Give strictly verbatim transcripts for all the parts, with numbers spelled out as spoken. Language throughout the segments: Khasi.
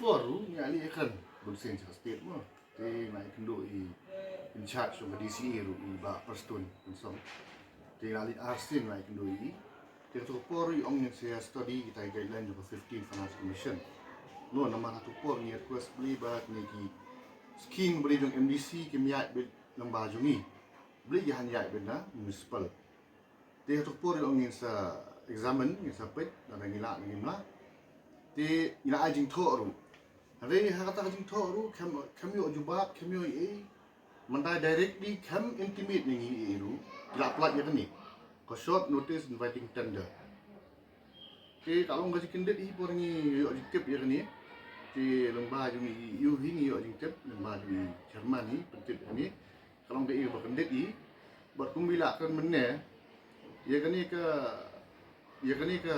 Por ruh ngi la leit ïakren bun sien sha state mo. Te nga ïakynduh i in charge jong ka D C A ruh i Bah Prestone Tynsong. Te nga la leit arsien nga ïakynduh i. Te kato ka por ruh i ong ngin sa study kita ki guideline jong ka fifteen Finance Commission. Mo namar kato ka por ngi request balei ba kine ki scheme balei jong M D C kim ïaid beit lyngba jong ngi. Balei ki hap ïaid beit na municipal. Te kato ka por i ong ngin sa examine, ngin sa peit lada ngi lah ne ngim lah. Te ngi la ai jingthoh ruh. Hynrei ha kata ka jingthoh ruh khlem, khlem ïoh jubab, khlem ïoh ei. Mynta directly khlem intimate ïa ngi ei ruh. Ki la pyllait ïa kane ka short notice inviting tender. Te ka long ka jingkyndit hi por ngi ïoh jingtip ïa kane. Te lyngba jong i ïu hi ngi ïoh jingtip, lyngba jong i chairman hi pyntip ïa kane. Ka long ka ïa ba kyndit i. Bad kumba i la kren mynne, ïa kane ka, ïa kane ka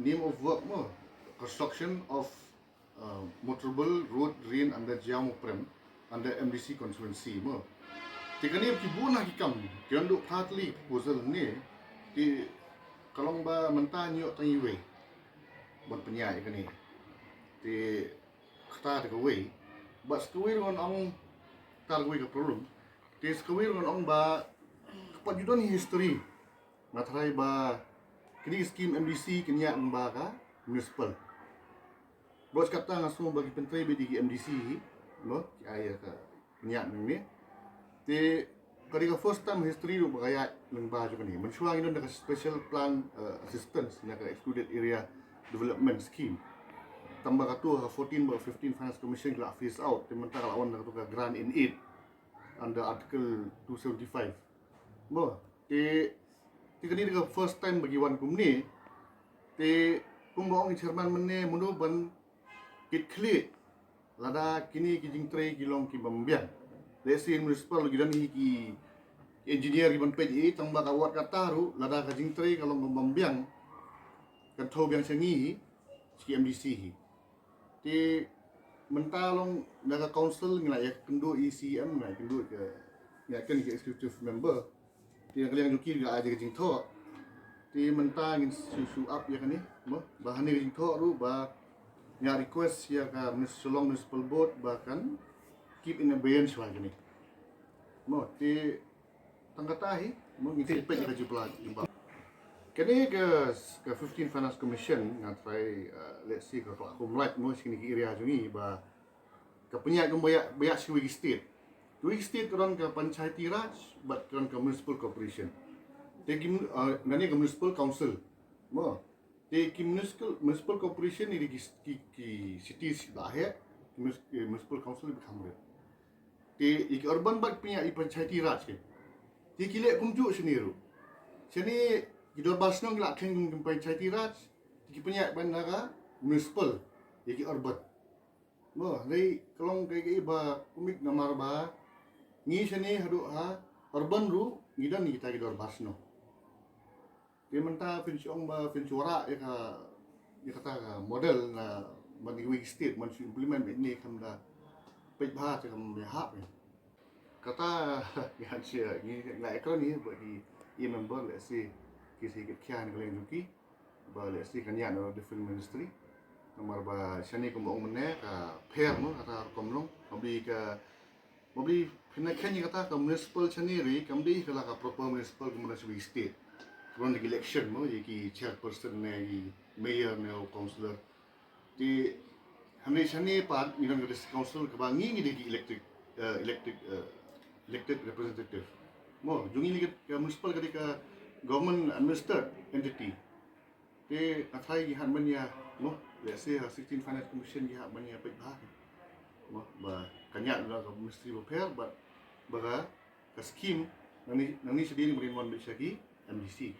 name of work mo, construction of uh, motorable road drain under Jaïaw Prem, under M D C constituency mo. Te kane ki bun na ki kam ki don duh phra tylli proposal ne. Te ka long ba mynta ngi ïoh tang iwei ban pynïaid ïa kane. Te kata te kawei. Bad sa kawei ruh ngan ong, kata kawei ka problem. Te sa kawei ruh ngan ong ba ka pat ju don history. Nga tharai ba kine ki scheme M D C kin ïaid lyngba ka municipal. Bad kata nga sngew ba ki pyntrei beit ïa ki M D C hi, no, ki ai ïa ka pynïaid nangne. Te ka dei ka first time history ruh ba ka ïaid lyngba jong kane. Mynshuwa ngi don da ka special plan, uh, assistance na ka excluded area development scheme. Tang ba kato ha fourteen bad fifteen Finance Commission ki la phase out, te mynta ka la wan da kato ka grant in aid under Article two seventy-five. Mo, te, te kane dei ka first time ba ki wan kumne. Te kumba ong i chairman mynne, mano ban kitkhlieh lada kine ki jingtrei ki long ki bym biang. Let's say municipal ki don hi ki engineer ki ban peit i, tang ba ka wad kata ruh lada ka jingtrei ka long ka bym biang, kan thew biang sha ngi hi, sha ki M D C hi. Te mynta long na ka council ngi la ïakynduh i C E M, ngi la ïakynduh ka, ngi la ïakynduh ka executive member. Te ka liang jong ki la ai ka jingthoh. Te mynta ngin shu, shu ap ïa kane mo, ba hane ka jingthoh ruh ba ngi request ïa ka Munis-, Shillong Municipal Board ba kan keep in abeyance ïa kane. Mo, te tang kata hi, mo, ngin sa peit ïa ka jubab, jubab. Kane ka, ka fifteen Finance Commission nga try, uh, let's see, ka, ka kum light mo, sha kine ki area jong ngi ba ka pynïaid kum ba ïa, ba ïa sha kiwei ki state. Kiwei ki state ka don ka Panchayati Raj bad ka don ka Municipal Corporation. Te ki mun-, uh, nane ka Municipal Council. Mo. Te ki municipal, municipal corporation ni ki, ki, ki cities ba heh, ki munis-, ki municipal council ba kham heh. Te ïa ki urban bad pynïaid ïa Panchayati Raj ki. Te ki leh kumjuh shane ruh. Shane ki dorbar shnong ki la kheiñ kum ki Panchayati Raj, te ki pynïaid ban na ka municipal, ïa ki urban. Mo, hynrei ka long kaei kaei ba kumne namar ba ngi shane haduh ha urban ruh ngi don ïa kita ki dorbar shnong. Te mynta phin shu ong ba phin shu wanrah ïa ka, ïa kata ka model na ban ïa kiwei ki state ban shu implement beit ne, kam da peit bha te kam ïahap ne. Kata ngi han shu, ngi, ngi la ïakren hi bad ki, i member, let's say, ki shu kit khia na ka liang jong ki ba let's say kan ïaid na different ministry. Namar ba shane kumba ong mynne ka pher mo, kata rukom long. Mabli ka, mabli phin ïa kheiñ ïa kata ka municipal shane ruh kam dei ka la ka proper municipal kumba na shuwa state. Ka don ki election mo, ïa ki chairperson ne, ïa ki mayor ne, u councillor. Te hynrei shane pat ngi don ka district council kaba ngi ngi dei ki elected, eh, elected, eh, elected representative. Mo, jong ngi ka municipal ka dei ka government administered entity. Te nga tharai ki hap ban ïa, mo, let's say ha sixteen Finance Commission ki hap ban ïa peit bha. Mo, ba kan ïaid na ka ministry ba pher, ba, ba ka, ka scheme nangne, nangne shadien ba kin wan beit sha ki M D C.